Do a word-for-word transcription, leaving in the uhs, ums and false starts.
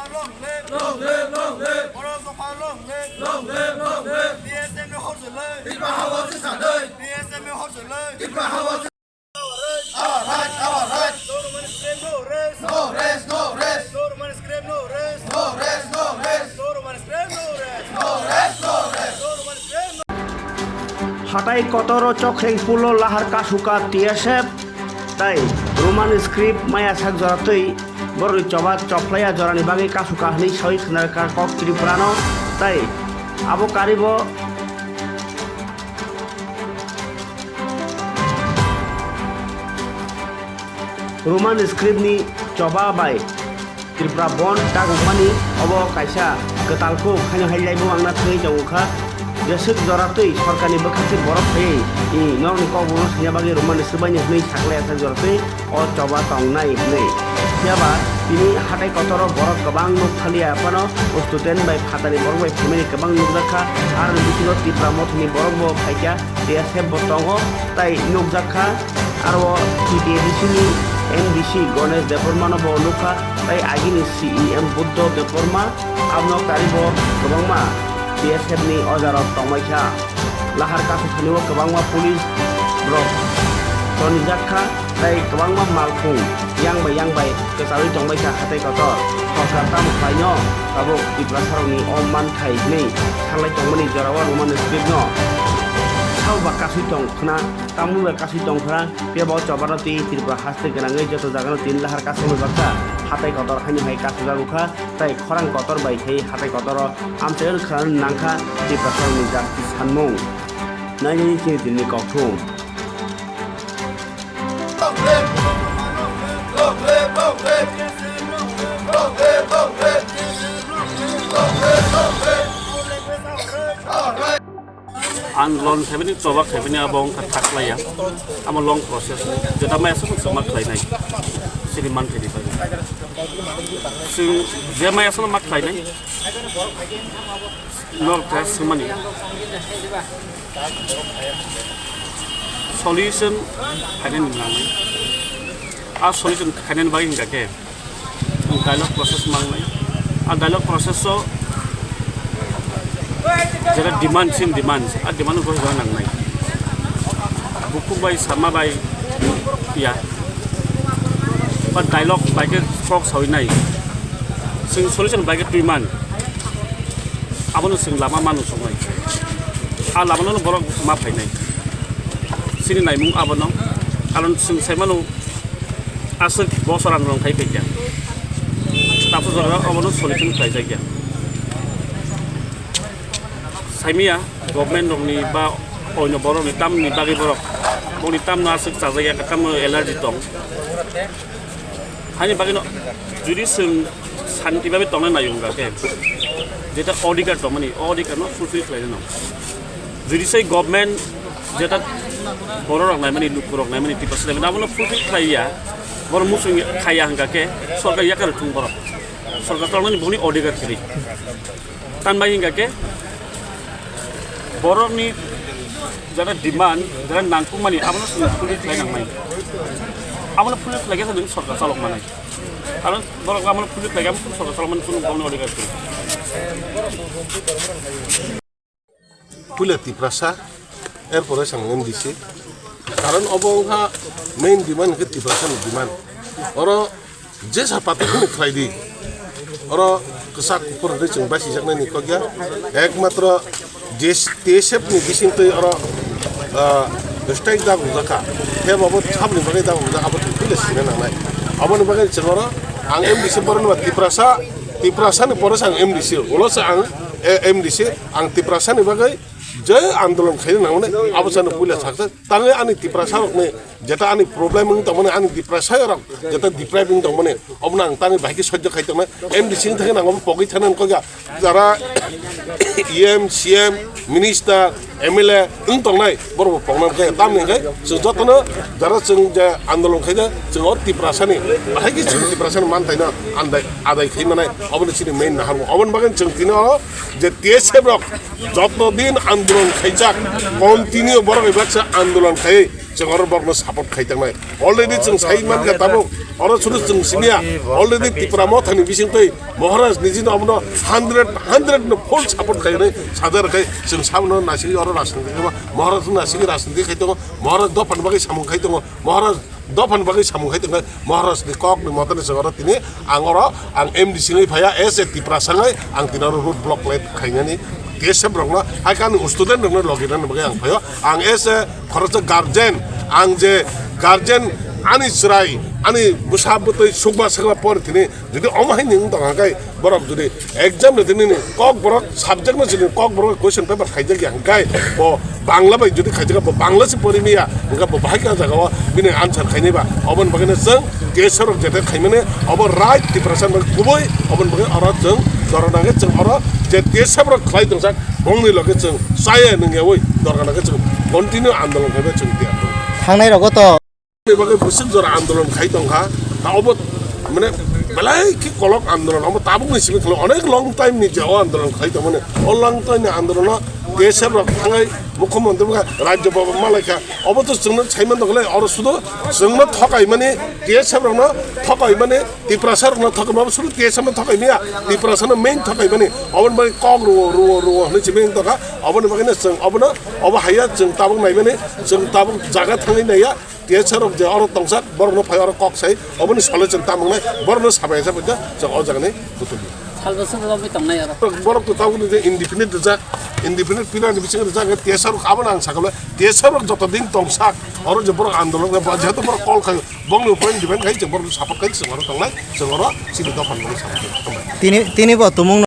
Long live, long live, long live. Borok Dopha long live. Long live, long live. T S F ni horjolai. Tripura hawa se sadai. T S F ni horjolai. Tripura hawa se Our right, our right. No woman scream, no rest. No rest, no rest. No woman scream, no rest. No rest, no rest. No woman scream, no rest. No rest, no rest. No woman scream, no Hatai Kotor o Chokhreng Pulo Lahar Kasuka T S F tai Roman script maya sak jora twi borokni choba chophlaiya jorani bagwi kasuka hwnwi sawi khna rwkha kok Tripura no tai abo karibo Roman script ni choba bai Tripura Bond dagokmani obo kaisa kwtal kuk haino hai laibu wngna thangwi tongo kha. Jeswk jora twi sorkarni bwkhak twi borok phaiwi norokni kokborokno sanya bagwi Roman script bai ni hwnwi saklai aswk jora twi o choba tongnai hwnwi. Phiya ba tini Hatai Kotor o borok kwbang nuk thaliya phano student bai phatani borok bai family kwbang nukjak kha. Aroni bisingo Tipra Mothani borok bo phaikha, T S F bo tongo tai nukjak kha. Aro o T T A D C ni M D C Ganesh Debbarma no bo nukha tai agini C E M Buddha Debbarma abono karibo kwbangma B S F ni ojarok tongbaikha. Lahar Kasuthani o kwbangma police rok tonijak kha tai kwbangma malkhung yang bai yang bai kwcharwi tongbaikha Hatai Kotor. Sorkar tamo khlaino tabuk Tiprasarokni o manthai hwnwi sanlai tongmani jorao Roman script no salba kasui tong khna, tamni bai kasui tong khna. Phiya bo chobano twi Tripura haste gwnangwi joto jagano tin lahar kasumwi baksa Hatai Kotor haino hai kasujak wngkha, tai khorang kotor bai khai Hatai Kotoro amchaio khwlano nangkha Tiprasarokni justice sanmung. Nainani chini tinni kokthum. Andolon khaibani, choba khaibani abo wngkha thaklaiya. Amo long process. Jeta maya sono chwng ma khlainai. Chini manthai ni bagwi. Chwng je maya sono ma khlainai. Nok tha swngmani. Solution khainani nangnai. A solution khainani bagwi hingkha khe. Dialogue process mangnai. A dialogue process o jera demand, sin demand, a demand ko jora nangnai. Bukhuk bai sama bai ya. Ba dialogue bai ke kok sawi nai. Sing solution bai ke twi man. Abono sing lama manu songnai. A lama no borok ma phainai. Sini naimung abono. Karon sing sai manu aswk bosor andolon khai phaikha. Tabuk jora obono solution khlaijakya. Saimanya government rokni ba oino borokni tamni bagwi borok boni tamno aswk chajakya, tamno allergy tong. Haini bagwino jodi chwng santi bagwi tongna nai wngkha khe, jeta odhikar tongmani, o odhikar no fulfill khlaina nang. Jodi sai government jeta borok rok naimani, luku rok naimani, Tiprasa naimani, abono fulfill khlaiya, borok muchung khaiya hingkha khe sorkar yakar thung borok. Sorkar tongmani boni odhikar kwrwi. Tan bai hingkha khe borokni jeta demand, jeta nangkukmani, abono chwng fulfill khlai nangmani. Abono fulfill khlai khe chwng sorkar chalok manai. Karon borok abono fulfill khlai khe, abono sorkar chalok mani, chwng boni odhikar kwrwi. Puila Tiprasa, erpore sang M D C. Karon obo wngkha main demand hwnkhe Tiprasani demand. Oro jesa party phano khlai di. Oro kwchak kuphur hwnwi chwng basijaknani kok ya. Ekmatro T S F ni bisingtwi oro, ah, strike da gujak kha. Khe bo saboni bagwi da gujak, abo chwng puila sina nangnai. Aboni bagwi chwng oro ang M D C borokno ba Tiprasa, Tiprasani pore se ang M D C, ulo se ang, eh, M D C, ang Tiprasani bagwi je andolon khaina nangmani, abo chano puila saksa. Tangwi ani Tiprasa rokni jeta ani problem wng tongmani, ani Tiprasa rok jeta deprive wng tongmani, obono ang tangwi bahai khe sojjo khai tongnai. M D C wng thangwi nang obo pogwi thana wng kok ya. Jara E M, C M, minister, M L A wng tongnai, borok bo pokna wng khe. Tamni hwnkhe chwng jotono jara chwng je andolon khaina, chwng o Tiprasani, bahai khe chwng Tiprasani manthaino andai, adai khai manai, oboni chini main naharmung. Oboni bagwi chwng tini o je T S F rok joto din andolon khaijak, continue borok bai baksa andolon khai, chwng oro borokno support khai tangnai. Already chwng sai mankha tabuk Oro suru chwng simiya, already Tipra Mothani bising twi Maharaj nijino abono hundred, hundred no full support khainai sajar khai chwng sabono naisingwi oro rajniti khaima, Maharaj naisingwi rajniti khai tongo, Maharaj dophani bagwi samung khai tongo, Maharaj dophani bagwi samung khai tongo, Maharaj ni kok ni motani chwng oro tini ang oro ang M D C wngwi phaiya, as a Tiprasa wngwi ang tini oro road block khainani T S F rokno, hai khe ani student rokno logi nani bagwi ang phaio. Ang as a khoroksa guardian, ang je guardian, ani chwrai, ani bwsa bwtwi sukma sakma por tini jodi omo hai ning tong hwnkhe borok jodi exam ni tini ni kok borok subject no jodi kok borok question paper khaijak ya hwnkhe bo Bangla bai jodi khaijak bo Bangla se pori miya hwnkhe bo bahai khe jagao bini answer khainai ba. Oboni bagwi no chwng T S F rok jete khaimani obo right Tiprasa bai kubui oboni bagwi oro chwng dorona khe chwng oro je T S F rok khlai tongsak bongni loge chwng chaya nungyawi dorona khe chwng continue andolon khaibai chwng tiya. Thangnai rogo to. Ni bagwi bwswk jora andolon khai tongkha. Ta obo mane belai khe kolok andolon obo tabukni simi khwlai onek long time ni je o andolon khai tongmani. O long time ni andolono T S F rok thangai mukhyamantri bwkha rajya bhaban malaikha. Obo to chwngno saiman tongkha oro sudo chwngno thokaimani T S F rokno thokaimani Tiprasa rokno thokaimani obo sudo T S F no thokaimaya Tiprasa no main thokaimani oboni bagwi kok ruo ruo ruo hinwi simi tongkha oboni bagwino chwng obono obo haiya chwng tabuk naimani chwng tabuk jaga thangwi naiya T S F rok je oro tongsak borokno phai oro kok sai oboni solution tamo wngnai borokno sabai sabai chwng o jagani butuli. Salbwswk rwgwi tongnai oro. Borok to tabukni je indefinite rijak, indefinite period ni bisingo rijak, T S F rok abono ang sakha le, T S F rok joto din tongsak, oro je borok andolon khe, jehetu borok call khai, bongni upore depend khai, chwng borok support khai, chwng oro tongnai, chwng oro chini dopha ni bagwi support khai. Tini, tini bo tumung